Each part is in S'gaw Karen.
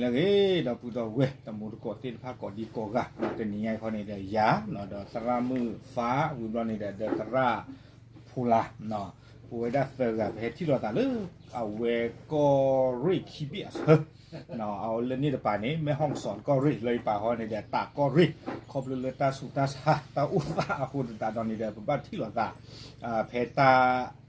လၢအဂ့ၤ ဒီပုၢ်ဒီဝဲၢ်တံၤသကိးသ့ၣ်တဖၣ်ကိးဒံကိးဂၤ, တနံၤညါအံၤခီန့ၣ်ဒီးယၤ ဒီးသရၣ်မုၣ်ဖး ဝံၤဘျီန့ၣ်ဒီး ဒီးသရၣ်ဖိလါ ပဝဲဒၣ်သၢဂၤ ပဟဲထံၣ်လိာ်သးလၢ အဝဲကီၢ်ရ့ၣ်ခံဘ့ၣ်အဆၢ အဝဲလၢန့ၣ်တပၤန့ၣ် မဲၣ်ဟီၣ်စီၣ်ကီၢ်ရ့ၣ် လၢယပာ်ဃီန့ၣ်ဒီး တးကီၢ်ရ့ၣ် ခီဖျိလၢတၢ်ဆူးတၢ်ဆါ တၢ်အိၣ်သးအဃိသတးဒီးန့ၣ်ဒီး ပဘၣ်ထံၣ်လိာ်သး ဖဲတၢ်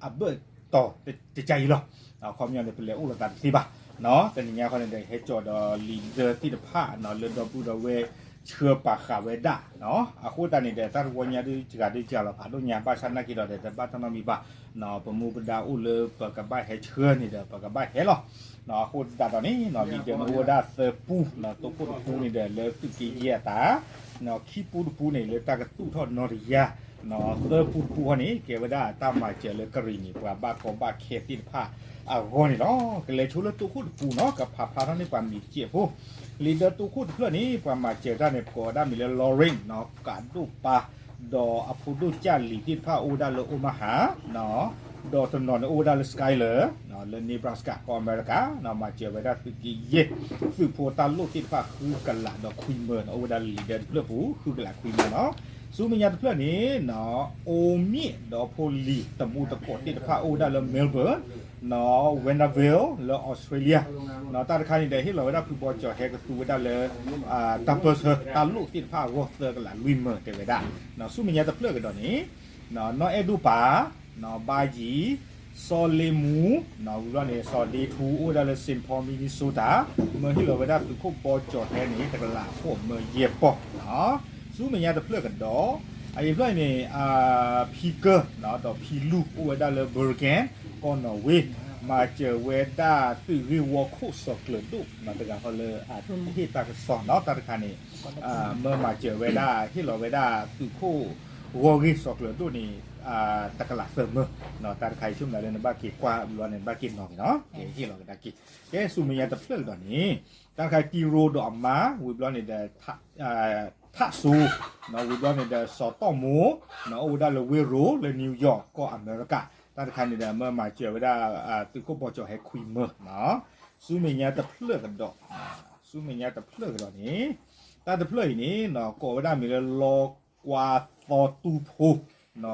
အဘၢၣ်တီၤတကယၤအံၤလီၤ. အခီပညီန့ၣ် ပလဲၤအိၣ်လိာ်သးတသ့ဘၣ်. တနံၤညါခီန့ၣ်ဒီး ဟဲကၠီဒီးလံာ်ဒၢသ့ၣ်တဖၣ် လၢဒီပုၢ်ဒီဝဲၢ်ဆှၢပာ်ဃာ်ဝဲဒၣ် အဃိသတးန့ၣ်ဒီး တၢ်တဝီညါဒုးစှၤဒုးစှၤလီၤဖးဒိၣ်ညါ ဘၣ်ဆၣ်နာ်က့ဒီး တဘၣ်တၢ်နီတမံၤဘၣ်. ပမူပဒါအိၣ်လၢပကဘၣ်ဟဲဆှၢန့ၣ်ဒီး ပကဘၣ်ဟဲလီၤ. အဃိသတးဒီးန့ၣ် လံာ်ဒၢမ့ၢ်အိၣ်ဝဲဒၣ်သၢပူ တိခိၣ်တပူန့ၣ်ဒီး လၢသုးက့ယဲၢ်အတၢ် ခံပူတပူန့ၣ် လၢတၢ်ကသူၣ်ထီၣ်နီၢ်တယၢ် သၢပူတပူဃီန့ၣ် ကဲဝဲဒၣ်တၢ်မၤစၢၤလၢကရံၣ်နံၣ်ပှၤဘၣ်ကီဘၣ်ခဲသ့ၣ်တဖၣ်အဂီၢ်န့ၣ်လီၤ. ကလဲၤဆိလၢတိခိၣ်တပူနီၤ ကဖးဖျါထီၣ်န့ၢ်ပှၤမံၤတစဲးဖိ လံာ်ဒၢတိခိၣ်တဖျၢၣ်န့ၣ် ပှၤမၤစၢၤတၢ်န့ၣ် ပကိးဝဲဒၣ်မံၤလၢ Lorraine နီၤ ကးဒိၣ်ပၢ် ဒီးအဖိဒိၣ်ကၢ်လံၤသ့ၣ်တဖၣ်အိၣ်ဝဲဒၣ်လၢ Omaha နီၤ ဒီးတနီၤန့ၣ်အိၣ်ဝဲဒၣ်လၢ Schuyler လၢ Nebraska ကီၢ်အမဲရကၤ မၤစၢၤဝဲဒၣ်သုးက့ယဲၢ် သုးဖိတၢ်လိၣ်သ့ၣ်တဖၣ်ဃုကလးဒီးခွံမၢ အိၣ်ဝဲဒၣ်လၢလံာ်ဒၢတဖျၢၣ်ပူၤ ဃုကလးခွံမၢနီၤ. ဆူမဲာ်ညါတဖျၢၣ်န့ၣ် အိမ့ၣ်ဒီးဖိလံၤတံၤသကိးသ့ၣ်တဖၣ်အိၣ်ဝဲဒၣ်လၢ Melbourne နီၤ Waverley လၢ Australia နီၤ တၢ်တခါန့ၣ်ဒီး ဟ့ၣ်လီၤဝဲဒၣ်ဖုဘီကၠီၤဟဲကသူဝဲဒၣ်လၢ တၢ်ပၢၢ်ဆၢတၢ်လိၣ်သ့ၣ်တဖၣ်အဂီၢ်သၢကလးလွံၢ်မၢတဲဝဲဒၣ်. ဆူမဲာ်ညါတဖျၢၣ်ကဒီးန့ၣ် နီၢ်အဲၣ်ဒိၣ်ပၢ် ဘါယံၤ စီၤလ့မူ ဝံၤဘျီန့ၣ် စီၤဒ့ထူ အိၣ်ဝဲဒၣ်လၢ Saint Paul Minnesota မၢဟ့ၣ်လီၤဝဲဒၣ်သုးခိၣ်ဘီကၠီၤဟဲန့ၣ် တကလးဃိးမၢယဲၢ်ပီၢ်နီၤ. ဆူမဲာ်ညါတဖျၢၣ်ကဒီး အံၤတဖျၢၣ်အံၤန့ၣ် ဖံကၢ ဒီးဖံလူ အိၣ်ဝဲဒၣ်လၢ Bergen ကီၢ်နီၣ်ဝ့ မၤစၢၤဝဲဒၣ်သုးဂ့ၢ်ဝီခိၣ်စီၤကျၢၤဒိၣ်နီၤ တဂၤဃီလၢ ဟ့ၣ်တၢ်ကစီၣ်နီၤ တၢ်တခါန့ၣ် မၢမၤစၢၤဝဲဒၣ် ဟ့ၣ်လီၤဝဲဒၣ်သုးခိၣ်ဂီၢ်ဂ့ၢ်စီၤကျၢၤဒိၣ်န့ၣ် တကလးသၢမၢနီၤ တၢ်တခါအံၤဆိကမိၣ်လၢနဘၣ်က့ၤကွၢ်ဘျီန့ၣ် နဘၣ်က့ၤနီၤက့ၤနီၤ ကဟ့ၣ်လီၤကဒါက့ၤ ကဲဆူမဲာ်ညါတဖျၢၣ်ကဒီးန့ၣ် တၢ်တခါတံၤရိဒီးအမါ ဝံၤဘျီန့ၣ်ဒီး ထးစိ ဝံၤဘျီန့ၣ်ဒီး စီၤတီၣ်မိၢ် အိၣ်ဝဲဒၣ်လၢဝ့ရိၤ လၢ New York ကီၢ်အမဲရကၤ တၢ်တခါန့ၣ်ဒီး မၢမၤစၢၤဝဲဒၣ် သုးခိၣ်ဘီကၠီၤဟဲခွံမၢနီၤ ဆူမဲာ်ညါတဖျၢၣ်ကဒီး ဆူမဲာ်ညါတဖျၢၣ်ကဒီးန့ၣ် တၢ်တဖျၢၣ်အံၤန့ၣ် ကိးဝဲဒၣ်မံၤလၢလီကွါသီတူၢ်ဖိ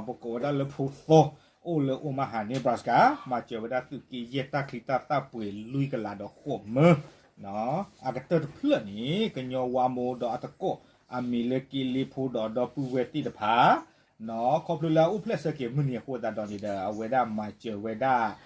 ပကိးဝဲဒၣ်လၢဖိသီ အိၣ်လၢ Omaha Nebraska မၤစၢၤဝဲဒၣ်သုးက့ယဲၢ်တၢ်ချံတၢ်သၣ်ပှ့ၤလွံၢ်ကလးဒီးဃိးမၢ အကတၢၢ်တဖျၢၣ်န့ၣ် ကညီဝါမိၢ်ဒီးအသကိး အမံၤလၢက့လ့ဖိဒီးဒီပုၢ်ဝဲၢ်သ့ၣ်တဖၣ် ခီဖျိလၢအအိၣ်ဖျဲၣ်ဆၢက့ၤမုၢ်နံၤအဃိသတးဒီးန့ၣ်ဒီး အဝဲဒၣ်မၤစၢၤဝဲဒၣ်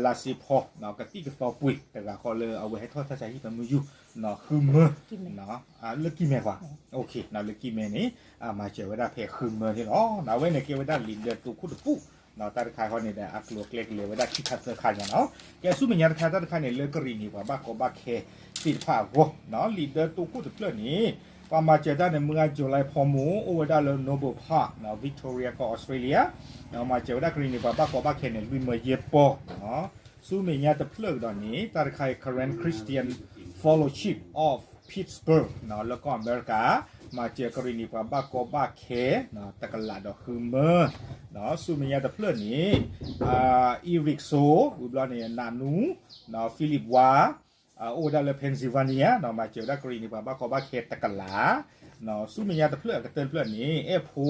လါစ့ဖီ ကသံၣ်ကသီပှ့ၤတဂၤဃီလၢအဝဲဟဲထီၣ်တၢ်ဆါဟံၣ်ဖဲမုၢ်ယူၢ် ဃုမၢ လၢကံၢ်မဲၢ်ကွၢ် လၢကံၢ်မဲၢ်န့ၣ် မၤစၢၤဝဲဒၣ်ဖဲဃုမၢန့ၣ်လီၤ. အဝဲန့ၣ်ကဲဝဲဒၣ်လံာ်ဒၢတိခိၣ်တပူ တၢ်တခါဃီန့ၣ်ဒီး အကျိၤအကျဲကလဲၤဝဲဒၣ်ခံခါသၢခါညါနီၤ. ကဲဆူမဲာ်ညါတခါ တၢ်တခါန့ၣ် လၢကရံၣ်နံၣ်ပှၤဘၣ်ကီဘၣ်ခဲသ့ၣ်တဖၣ်အဂီၢ် လံာ်ဒၢတိခိၣ်တဖျၢၣ်န့ၣ် ပှၤမၤစၢၤတၢ်န့ၣ် မုၢ်ဂၤ July ဖီမူ အိၣ်ဝဲဒၣ်လၢ Noble Park Victoria ကီၢ် Australia မၤစၢၤဝဲဒၣ်ကရံၣ်နံၣ်ပှၤဘၣ်ကီဘၣ်ခဲန့ၣ် လွံၢ်မၢယဲၢ်ပီၢ် ဆူမဲာ်ညါတဖျၢၣ်ကဒီးန့ၣ် တၢ်တခါအံၤ Karen Christian Fellowship of Pittsburgh လၢကီၢ်အမဲရကၤ မၤစၢၤကရံၣ်နံၣ်ပှၤဘၣ်ကီဘၣ်ခဲ တကလးဒီးဃုမၢ ဆူမဲာ်ညါတဖျၢၣ်န့ၣ် Eric So ဝံၤဘျီန့ၣ် နးနူ Philip ဝါ အိၣ်ဝဲဒၣ်လၢ Pennsylvania မၤစၢၤဝဲဒၣ်ကရံၣ်နံၣ်ပှၤဘၣ်ကီဘၣ်ခဲတကလး ဆူမဲာ်ညါတဖျၢၣ်အကတၢၢ်တဖျၢၣ်န့ၣ် အဲၣ်ဖိ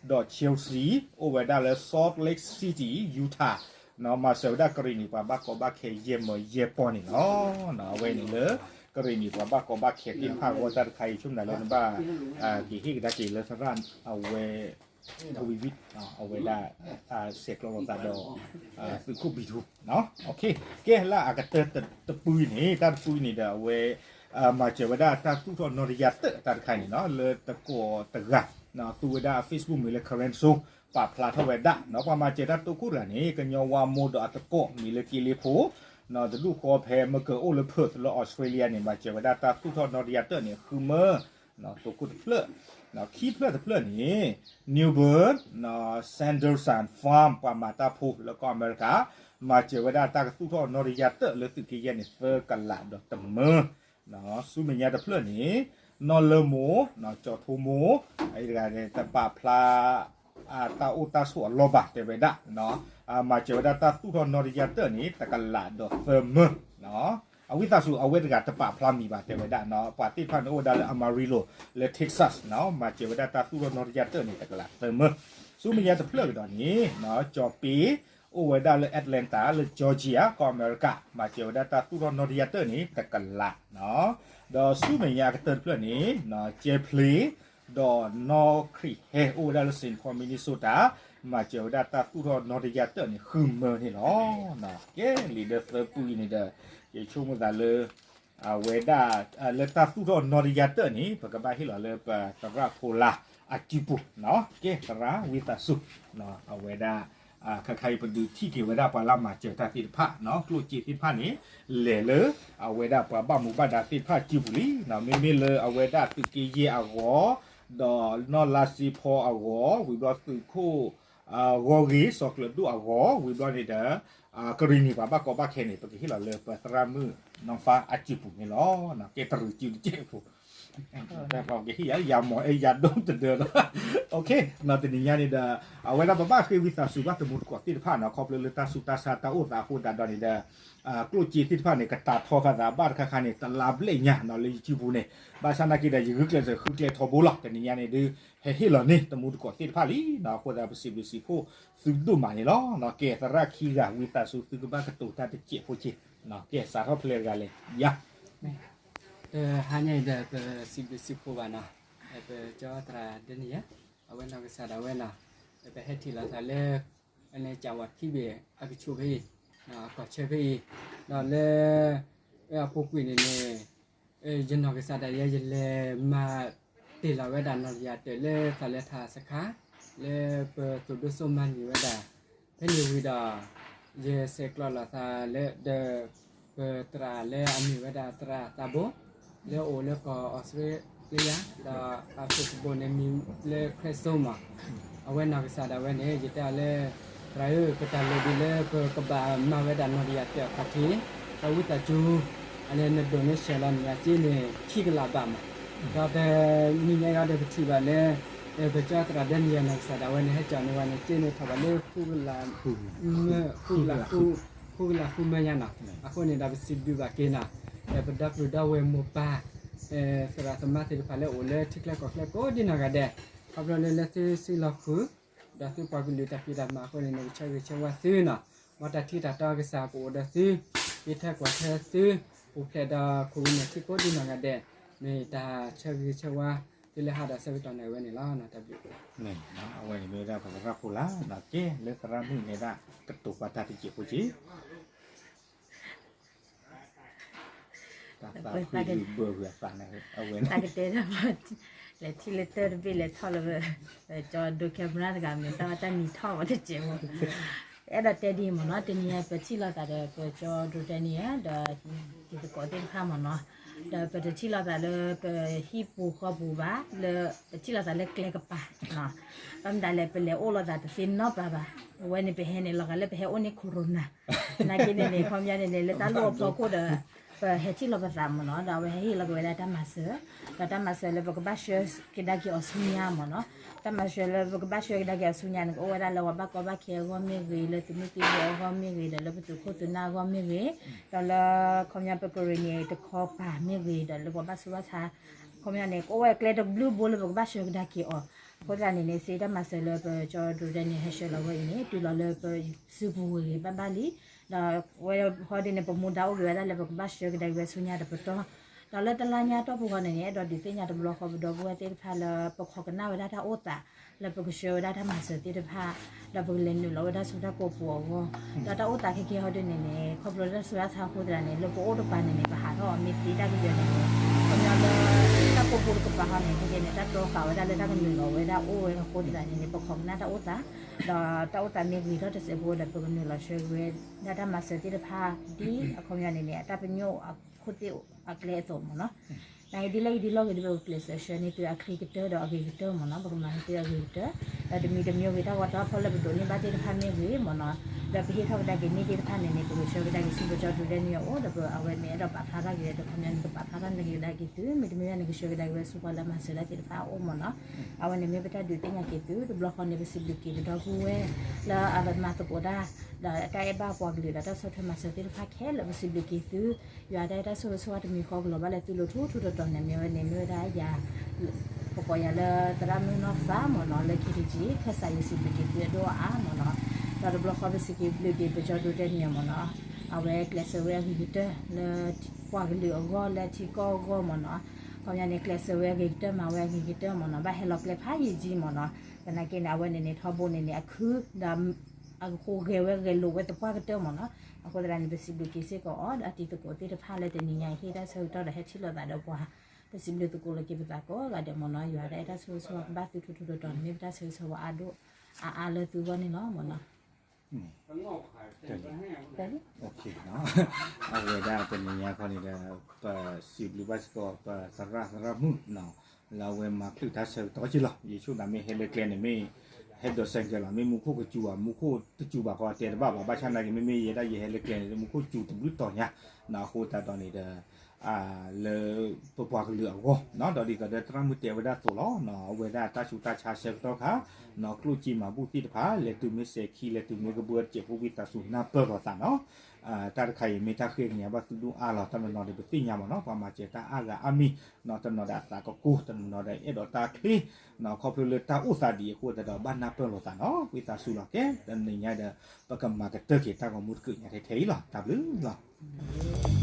ဒီး Chelsea အိၣ်ဝဲဒၣ်လၢ Salt Lake City Utah မၤစၢၤဝဲဒၣ်ကရံၣ်နံၣ်ပှၤဘၣ်ကီဘၣ်ခဲယဲၢ်မၢယဲၢ်ပီၢ်န့ၣ်လီၤ. အဝဲန့ၣ်လၢ ကရံၣ်နံၣ်ပှၤဘၣ်ကီဘၣ်ခဲသ့ၣ်တဖၣ်အဂီၢ် တၢ်တခါအံၤ ဆိကမိၣ်လၢနဘၣ် က့ၤဟ့ၣ်ကဒါက့ၤလၢသရၣ်အဝဲ ဝံၤဝံၤ အဝဲဒၣ် ဆဲးကျိးလိာ်သးဒီး သုးခိၣ်ဘံထူ ကဲလၢအကတၢၢ်တပူန့ၣ် တၢ်တပူန့ၣ်ဒီးအဝဲ မၤစၢၤဝဲဒၣ်တၢ်သူၣ်ထီၣ်နီၣ်တယၢ်တၢၣ်တၢ်တခါန့ၣ်နီၤ လၢတကိးတဂၤ သူဝဲဒၣ် Facebook မံၤလၢ Karen So ပာ်ဖျါထီၣ်ဝဲဒၣ် ပှၤမၤစၢၤတၢ်တိခိၣ်တဂၤန့ၣ် ကညီဝါမိၢ်ဒီးအသကိးမံၤလၢက့လ့ဖိ တဒူၣ်ဃီဖဲမကၢၤအိၣ်လၢ Perth လၢ Australia န့ၣ် မၤစၢၤဝဲဒၣ်တၢ်သူၣ်ထီၣ်နီၣ်တယၢ်တၢၣ်န့ၣ် ဃုမၢ တိခိၣ်တဖျၢၣ် ခံဖျၢၣ်တဖျၢၣ်န့ၣ် Newburn Sanderson Farm ပှၤမၤတၢ်ဖိလၢကီၢ်အမဲရကၤ မၤစၢၤဝဲဒၣ်တၢ်ကသူၣ်ထီၣ်နီၣ်တယၢ်တၢၣ်လၢသုးက့ယဲၢ်န့ၣ် သၢကလးဒီးတမၢ ဆူမဲာ်ညါတဖျၢၣ်န့ၣ် နီၢ်လၢမိၢ် ကၠီၤထိမိၢ် အံၤတဂၤန့ၣ် တပာ်ဖျါ တၢ်အိၣ်တၢ်ဆိးအလီၢ်ဘၣ်တဲဝဲဒၣ် မၤစၢၤဝဲဒၣ်တၢ်သူၣ်ထီၣ်နီၣ်တယၢ်တၢၣ်န့ၣ် တကလးဒီးသၢမၢ အဝံသးစူၤ အဝဲတဂၤတပာ်ဖျါမံၤဘၣ် တဲဝဲဒၣ်နီၤ. ပှၤသ့ၣ်တဖၣ်န့ၣ် အိၣ်ဝဲဒၣ်လၢ Amarillo လၢ Texas နီၤ, မၤစၢၤဝဲဒၣ်တၢ်သူၣ်ထီၣ်နီတယၢ်တၢၢ်န့ၣ် တကလးသၢမၢ. ဆူမဲာ်ညါတဖျၢၣ်ကဒီးန့ၣ် ကၠီၤပ့ အိၣ်ဝဲဒၣ်လၢ Atlanta လၢ Georgia ကီၢ်အမဲရကၤ မၤစၢၤဝဲဒၣ်တၢ်သူၣ်ထီၣ်နီတယၢ်တၢၢ်န့ၣ် တကလးနီၤ. ဒီးဆူမဲာ်ညါအကတၢၢ်တဖျၢၣ်န့ၣ် ကၠဲဖျ့ ဒီးနီၢ်ခရံာ်ဟဲ အိၣ်ဝဲဒၣ်လၢ Saint Paul Minnesota မၤစၢၤဝဲဒၣ်တၢ်သူၣ်ထီၣ်နီတယၢ်တၢၢ်န့ၣ် ဃုမၢန့ၣ်လီၤ. ကဲ လံာ်ဒၢသၢပူအံၤန့ၣ်ဒီး ယဆိကမိၣ်သးလၢ အဝဲဒၣ် လၢတၢ်သူၣ်ထီၣ်နီတယၢ်တၢၢ်န့ၣ် ပကဘၣ်ဟ့ၣ်လီၤလၢပသရၣ်ဖိလါအစုပူၤနီၤ. ကဲ သရၣ်ဝံသးစူၤ အဝဲဒၣ် ခါခါအံၤပဒုးထံၣ်က့ၤဝဲဒၣ်ပှၤလၢမၤစၢၤတၢ်သ့ၣ်တဖၣ်နီၤ, ကျိၣ်စ့သ့ၣ်တဖၣ်န့ၣ် လဲၤလၢ အဝဲဒၣ်ပှၤဘၣ်မူဘၣ်ဒါသ့ၣ်တဖၣ်စုပူၤလံနီၤ. မ့မ့ၢ်လၢအဝဲဒၣ်သုးက့ယဲၢ်အဂီၢ် ဒီးနီၢ်လါစ့ဖီအဂီၢ် ဝံၤဘျီသုးခိၣ် ဂီၢ်ဂ့ၤ စီၤကျၢၤဒိၣ်အဂီၢ် ဝံၤဘျီန့ၣ်ဒီး ကရံၣ်နံၣ်ပှၤဘၣ်ကီဘၣ်ခဲန့ၣ် ပကဟ့ၣ်လီၤလၢပသရၣ်မုၣ်နီၢ်ဖါအစုပူၤန့ၣ်လီၤ. ကဲတရံးစုတကဲးဖိ ကဟ့ၣ်ယၤ ယၤမိၢ်အဲၣ်ယၤဒိၣ်တဒၢလီၤ. တနံၤညါန့ၣ်ဒီး အဝဲဒၣ်ပဘၣ်ဃ့ဝံသးစူၤဘၣ်တမူတကိးသ့ၣ်တဖၣ်နီၤ, ခီဖျိလၢတၢ်ဆူးတၢ်ဆါတၢ်အိၣ်သးအဃိသတးဒီးန့ၣ်ဒီး ကျိၣ်စ့သ့ၣ်တဖၣ်န့ၣ် ကတာ်ထီဃာ်သးဘၣ်တခါခါန့ၣ် တလါဘျဲၣ်ညါနီၤ လၢယစုပူၤန့ၣ် ဘၣ်ဆၣ်နာ်က့ဒီး ယဂုာ်ကျဲးစၢးဃုကျဲထီဘိလီၤ. တနံၤညါန့ၣ်ဒုး ဟဲဟ့ၣ်လီၤန့ၢ်တမူတကိးသ့ၣ်တဖၣ်လံနီၤ, အဃိသတးပစံးဘျုးစံးဖှိၣ်သုဒိၣ်မးန့ၣ်လီၤ. ကဲသရၣ်ခံဂၤ ဝံသးစူၤသုကဘၣ်ကတိၤတၢ်တစဲးဖိက့ၤ, ကဲစးထီၣ်ဖဲလဲၣ်တဂၤလဲၣ်ယၤ တဟါညါအံၤဒီး ပစံးဘျုးစံးဖှိၣ်ဘၣ်နီၤ, ပကၠီသရၣ်ဒဲနယဲၢ် အဝဲနီၢ်ကစၢ်ဒၣ်ဝဲနီၤ, ပဟဲထံၣ်လိာ်သးလၢ အန့ၣ်ကဝီၤခံဘ့ၣ်အကဆူးဖဲအံၤ, အကီၢ်ဆၢဖဲအံၤ, ဒီးလၢ အပူၤကွံာ်န့ၣ်န့ၣ် ယနီၢ်ကစၢ်ဒၣ်ယဲ ယလဲၤမၤတ့ၢ်လီၤဝဲဒၣ်နီၢ်တယၢ်တၢၢ်လၢသးလဲၤထးစခါ လၢပသိၣ်ဒိၣ်စိမၤန့ၢ်ဝဲဒၣ် ဖဲန့ၣ်ဝံၤဒီး ယဆဲးကျိးလိာ်သးလၢဒီး ပသရၣ်လၢအမ့ၢ်ဝဲဒၣ်သရၣ်သးဘိ လၢအအိၣ်လၢကီၢ်အီစထြ့လယါ ဒီးအ Facebook န့ၣ်မံၤလၢ Craig Song မး, အဝဲနီၢ်ကစၢ်ဒၣ်ဝဲန့ၣ် ယတဲအီၤလၢ သရၣ်ဧၢ ပတၢ်လဲၤဒ်လၢပကဘၣ်မၤဝဲဒၣ်နီၢ်တယၢ်တၢၢ်အခီၣ်ထံး ဒီးဝံသးစူၤ အလဲၤနဒိၣ်န့ၢ်ဆှၢလီၤန့ၢ်ယၤက့န့ၣ် ခံကလးဘၣ်မး, ဒီးတနံၤညါအံၤဒီးပထံၣ်ဘၣ်လၢ ပကၠီသရၣ်ဒဲနယဲၢ်နီၢ်ကစၢ်ဒၣ်ဝဲန့ၣ် ဟဲကၠီၣ်န့ၢ်ဝဲန့ၣ် က့န့ၣ်ထီၣ်ဘၣ်လၢ ဃုကလး ဃုကလးဃုမၢညါနီၤ, အဃိန့ၣ်ဒီး ပစံးဘျုးဘၣ်က့ၤနီၤ, ပဒီပုၢ်ဒီဝဲၢ်မိၢ်ပၢ် သရၣ်သမါသ့ၣ်တဖၣ်လၢအိၣ်လၢထံချၢကီၢ်ချၢကိးဒ်နီၢ်ဂၤဒဲး, ခီဖျိလၢလၢသုစုလီၢ်ဃုာ် ဒီးသုပှၤကလုာ်တၢ်ဖံးတၢ်မၤအဃိန့ၣ် နကဆၢဂ့ၤဆၢဝါသုနီၤ, မ်တၢ်ထံတၢ်တီကစၢ်ကအိၣ်ဒီးသု, က့ၤထၢကွၢ်ထွဲသု, ပူၤဖျဲးဒီးခိၣ်ဝံၤန့ၣ်ထံကိးဒ်နီၢ်ဂၤဒဲး, မ့ၢ်တၢ်ဆၢဂ့ၤဆၢဝါသုလၢဟါဒီးဆၢကတီၢ်န့ၣ်ဝဲန့ၣ်လီၤ. တၢ်ဘျုး အဝဲန့ၣ်မ့ၢ်ဝဲဒၣ်ပသရၣ်ဖိလါနီၤ, ကဲလၢသရၣ်မုၣ်န့ၣ်ဒၣ် ကတိၤပှၤတၢ်တစဲးဖိက့ၤ တၢ်သးဖှံဘၢဝဲအသးန့ၣ် အဝဲန့ၣ် တၢ်ကတဲဒၣ် လဲၤထံၣ်လၢတၢၢ်တဘ့ၣ်လဲၤထီၣ်လၢ ကၠီဒိ camera တဂၤမ့ၢ်တၢ်ဝဲတၢ်နံၤထီၣ်ဝဲတစဲးဖိ အဲၣ်ဒိးတဲဒ်အံၤမ့ၢ်နီၤ, တနံၤအံၤပထံၣ်လိာ်သးဒီးပကၠီဒိတဲနံၤဧၢ, ဒီးတံၤသကိးသ့ၣ်တဖၣ်မ့ၢ်နီၤ, ဒီးပတထံၣ်လိာ်သးလၢပဟံၣ်ပူၤဃီပူၤဘၣ်, လၢပထံၣ်လိာ်သးလၢကျဲကပၤ, ဘၣ်မတၤလဲၣ် ပလဲၤအိၣ်လိာ်သးတသ့နီတပၤဘၣ်, အဝဲန့ၣ်ပဟဲန့ၣ်လီၤဂာ်လၢပဟဲအိၣ်န့ၢ် corona နာ်က့န့ၣ်န့ၣ် ခီပညီန့ၣ်န့ၣ် လၢတၢ်လိၣ်အဖီခိၣ်ဒီး ပဟဲထံၣ်လိာ်ပသးမ့ၢ်နီၤ, ဒီးအဝဲဟဲဟ့ၣ်လီၤက့ၤဝဲဒၣ်တၢ်မၤစၢၤ, ဒီးတၢ်မၤစၢၤလၢပကဘၣ်ဆှၢကဒါက့ၤအီၤဆူညါမ့ၢ်နီၤ, တၢ်မၤစၢၤလၢပကဘၣ်ဆှၢကဒါက့ၤအီၤဆူညါန့ၣ် ကအိၣ်ဝဲဒၣ်လၢပှၤဘၣ်ကီဘၣ်ခဲအဂီၢ်မ့ၢ်ဂ့ၤ, လၢသုးမုၢ်သံၣ်ဘိအဂီၢ်မ့ၢ်ဂ့ၤ, ဒီးလၢပသုးခိၣ်သုးနၢ်အဂီၢ်မ့ၢ်ဂ့ၤ, ဒီးလၢခီပညီပကရ့ၣ်နံၣ်တခီပၤမ့ၢ်ဂ့ၤ, ဒီးလၢပှၤဘၣ်ဆူးဘၣ်ဆါ, ခီပညီန့ၣ် ကအိၣ်ဝဲကျဲတဘျုးဘိလၢပကဘၣ်ဆှၢကဒါက့ၤအီၤ, အဃိသတးန့ၣ်န့ၣ် စ့တၢ်မၤစၢၤလၢပကၠီဒိတဲနံၤဟဲဆှၢလီၤဝဲအံၤန့ၣ် တုၤလီၤလၢပစုပူၤဝဲဂ့ၤဘၣ်ဘၣ်လံ, ဒီးဝဲဟီဒ်န့ၣ် ပမူဒါအိၣ်က့ၤဝဲဒၣ်လၢပကဘၣ်ဆှၢကဒါက့ၤဝဲဆူညါတပတီၢ်, ဒီးလၢတလါညါတီၢ်ပူၤဃီန့ၣ်န့ၣ် အဲၣ်ဒိးဒုးသ့ၣ်ညါတဘျီဃီပဒီပုၢ်ဝဲၢ်သ့ၣ်တဖၣ်လၢပခိးကနၣ်ဝဲဒၣ်တၢ်အိၣ်သး လၢပကဆှၢဝဲဒၣ်တၢ်မၤစၢၤသ့ၣ်တဖၣ်, ဒီးပကလဲၤနုာ်လီၤဝဲဒၣ်ဆူတၢ်ကိးပူၤအဂီၢ်, ဒီးတၢ်အိၣ်သးခဲကဲဟီဒ်န့ၣ်န့ၣ် ခီဖျိလၢတၢ်ဆူးတၢ်ဆါအဃိသတးန့ၣ် လၢပအိၣ်တပၤန့ၣ်န့ၣ် ပဟးထီၣ်အီၤမ့ၢ်သ့တၢ်ကယၢၤန့ၣ်န့ၣ် ခီပညီလၢ တၢ်ကိးပူၤတကပၤဃီန့ၣ် ခဲကဲန့ၣ် တၢ်တြီဃာ်ဝဲဒၣ်လၢတၢ်ကနုာ်လီၤဝဲဒၣ်အိၣ်ဝဲအဃိသတးန့ၣ်န့ၣ် ပခိးကနၣ်တၢ်အိၣ်သး, ဒီးတၢ်အိၣ်သးမ့ၢ်ဂ့ၤထီၣ်တစဲးဖိဒီး ပကနုာ်လီၤဆှၢက့ၤဝဲဒၣ်တၢ်မၤစၢၤသ့ၣ်တဖၣ် ဒ်အခီပညီန့ၣ်န့ၣ် အတၢ်ပညိၣ်အခိၣ်သ့ၣ်အကျဲအသိးမ့ၢ်နီၤ. ဒ်လဲၣ်ဂ့ၤဒ်လဲၣ်ဂ့ၤ ဒ်ပကျဲးစၢးဆှၢန့ၢ်သုအချံကတၢၢ်ဒီးအဂ့ၤကတၢၢ်မ့ၢ်နီၤ, ပကမၤန့ၢ်သုအဂ့ၤကတၢၢ်, ဒီးတမံၤတမံၤဂ့ၤ တၢ်ဂီၤတၢ်ဖီၣ်လၢပဒိးန့ၢ်ဘၣ်သ့ၣ်တဖၣ်မ့ၢ်ဂ့ၤမ့ၢ်နီၤ, ဒီးပဟ့ၣ်ထီၣ်ကဒါက့ၤန့ၢ်သ့ၣ်တဖၣ်န့ၣ်န့ၣ် ပကဆှၢကဒါက့ၤဆူပကၠီဒုးဒဲနံၤအအိၣ်, ဒီးပအဝဲမ့ၢ်အဲၣ်ဒိးပာ်ဖျါထီၣ်က့ၤဒီး ခီပညီန့ၣ် ကပာ်ဖျါထီၣ်ကဒါက့ၤသု, မ့တမ့ၢ်ဘၣ်န့ၣ် ကဆှၢကဒါက့ၤဝဲဆူပှၤလၢအမၤစၢၤတၢ်သ့ၣ်တဖၣ်အအိၣ်မ့ၢ်နီၤ, အဝဲန့ၣ်မ့ၢ်ပတၢ်ဒုးသ့ၣ်ညါက့ၤသု, တဘျီဃီန့ၣ် ပစံးဘျုးက့ၤပဒီပုၢ်ဝဲၢ် လၢအမၤသကိးတၢ် ဒီးတၢ်အဲၣ်ဘၣ်ပှၤကလုာ်ဒီးတၢ်ဆီၣ်ထွဲမၤစၢၤသ့ၣ်တဖၣ်ခဲလၢာ် ပစံးဘျုးက့ၤသု, ယွၤဒၣ်တၢ်ဆိၣ်ဂ့ၤဆိၣ်ဝါတမံၤဃီကလီၤဘၣ်လၢသုလိၤထူထူတီတီန့ၣ် မ့ၢ်ဝဲန့ၣ်မ့ၢ်ဝဲဒၣ်ယၤ ပကိးယၤလၢသရၣ်မုၣ်နီၢ်သးမ့ၢ်နီၤ, လၢ ခ့တကံ ခၢၣ်စး ယစံးဘျုးက့ၤသုအဒိၣ်အါအါမ့ၢ်နီၤ, ဒီးတဘျီဃီပစံးက့ၤဘျုးက့ၤပကၠီဒုးဒဲနံၤမ့ၢ်နီၤ, အဝဲကျဲးစၢးဝဲအဂ့ၤကတၢၢ်လၢ ပှၤကလုာ်အဂီၢ်လၢထံကီၢ်အဂီၢ်မ့ၢ်နီၤ, ခီပညီန့ၣ် ကျဲးစၢးဝဲအဂ့ၤကတၢၢ် မၤဝဲအဂ့ၤကတၢၢ်မ့ၢ်နီၤ, ဘၣ်ဟဲလီၤကျဲဖးယံာ်ကံမ့ၢ်နီၤ, သနာ်က့န့ၣ် အဝဲန့ၣ်န့ၣ် ထီဘိန့ၣ်န့ၣ် အခု ဒီး အဃိဂဲၤဝဲဂဲၤလိာ်ဝဲသပှၢ်ကတၢၢ်မ့ၢ်နီၤ, အဃိသတးန့ၣ် ပစံးဘျုးက့ၤစ့ၢ်ကီးအီၤ ဒီးအတံၤသကိးသ့ၣ်တဖၣ်လၢတနံၤညါအံၤ ဟ့ၣ်တၢ်ဆၢကတီၢ်ဒီးဟဲထံၣ်လိာ်သးဒီးပှၤ, ပစံးဘျုးသကိးလၢက့ၤပသးကိးဂၤဒဲးမ့ၢ်နီၤ, ယွၤဒၣ်အဲၣ်တၢ်ဆိၣ်ဂ့ၤဆိၣ်ဝါကဘၣ်သုထူထူတီတီန့ၣ် မ့ၢ်ပတၢ်ဆၢဂ့ၤဆၢဝါအါဒိၣ်အါအါလၢသုဂီၢ်န့ၣ်လီၤမ့ၢ်နီၤ. အဝဲဒၣ်တနံၤညါခီန့ၣ်ဒီး ပစံးဘျုးဘၣ်စ့ၢ်ကီး ပသရၣ်သရၣ်မုၣ် လၢအဝဲမၤချုးတၢ်ဆၢကတီၢ်က့ၤလီၤ. ယဆိကမိၣ်မ့ၢ်ဟဲလၢကျဲန့ၣ် မ့ၢ်ဟဲဒိးစဲးကဲလီၤ, မ့ၢ်မူခိၣ်ကစူၤဘၣ်, မူခိၣ်တစူၤဘၣ်ဃီတဲတဘၣ်ဘၣ်, ဘၣ်ဆၣ်နာ်က့ မ့မ့ၢ်ယဲဒၣ်ယဟဲလၢကျဲန့ၣ် မူခိၣ်စူၤတဘျုးတီၤညါ, အဃိသတးဒီးန့ၣ်ဒီး လၢပပှၤကလုာ်အဂီၢ် ဒီးဒ်သိးဒီးသရၣ်မုၣ်တဲဝဲဒၣ်အသိးလီၤ, အဝဲဒၣ်တၢ်ဆူးတၢ်ဆါဆၢကတီၢ်ခါ ကျိၣ်စ့မၤဘူၣ်သ့ၣ်တဖၣ် လဲၤတုၤမ့ၢ်စဲၤခံ လဲၤတုၤမ့ၢ်ကဘှၢတစဲးဖိ ဝံသးစူၤနၢ်ပၢၢ်လိာ်သးနီၤ. တၢ်တခါအံၤမ့ၢ်တၢ်ဃ့ကညးဘၣ်သုဒိၣ်အါလီၤ, တနီၤနီၤဒီးပသ့ၣ်ညါမ့ၢ်နီၤ, ပှၤမၤစၢၤတၢ်အါဂၤအါမံၤ, တနီၤဒီးအသးကကိၢ်, တနီၤဒီးအဲၣ်ဒိးတၢ်ချ့, ခီဖျိလၢတၢ်အိၣ်သးဒ်အဃိသတးဒီး ဘၣ်နၢ်ပၢၢ်လိာ်သးနီၤ, ဝံသးစူၤလီၤကဲ, တနံၤညါဒီး ပကမၤကတၢၢ်က့ၤတၢ်ဂီၤမူတကုးညါထဲထဲအံၤလီၤ, တၢ်ဘျုးလီၤ.